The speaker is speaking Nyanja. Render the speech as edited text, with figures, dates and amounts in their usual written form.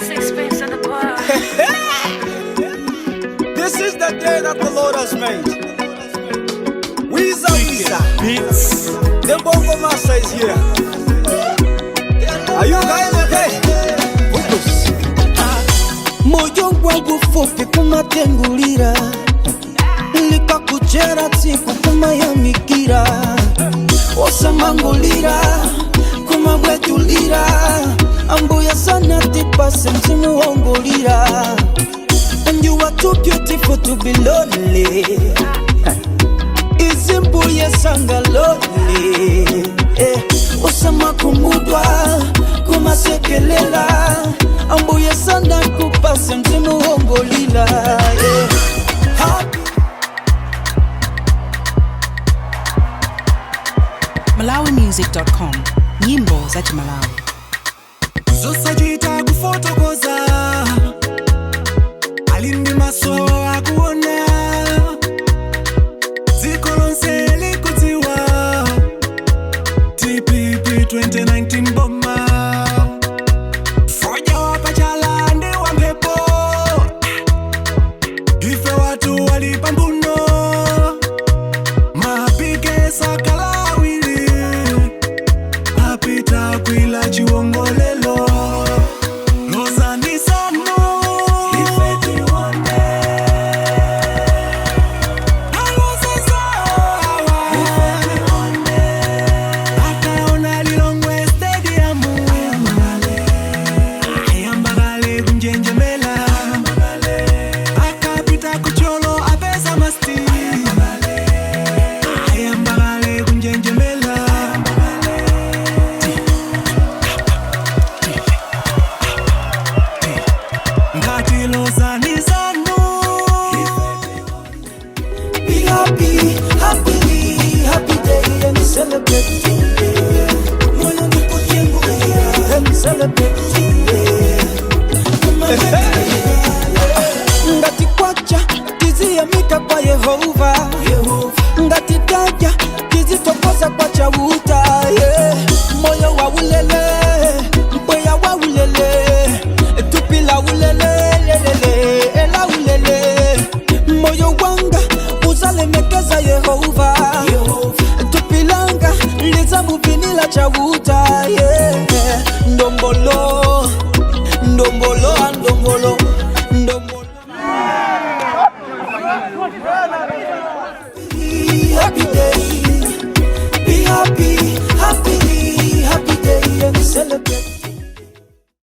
Sixpence at the bar. This is the day that the Lord has made. Wiza Wiza. Beats. The Bongo Master is here. Are you guys okay? Focus. Moyo wangu fupi kumatengulira, likakuchera tsiku kumayamikira, osamangulira kumabwetulira, ambuya sana tipase mzimu wongulira. And you are too beautiful to be lonely. Izimbuye sanga lonely, eh, osamakumudwa kumasekelela, ambuye sana kupase mzimu wongolila, eh. Happy. malawimusic.com, nyimbo za Chimalawi. Zosachita kufotokoza, ali ndi maso akuona, dziko lonse likudziwa DPP 2019 boma, foja wapachala ndi wamphepo, ife watu wali pambuno, mapike sakala awiri apita kwila chiwongolelo lozanisano ife tiwone alozezawa ife tiwone akaona Lilongwe Stadium ayambakale kunjenjemela, akapita kucholo apeza masti ayambakale kunjenjemela. Ngati lozanizano. Be happy, happily, happy day and celebrate. Moyo ndikujengulia and celebrate. Ngati kwacha tiziyamika kwa Yehova.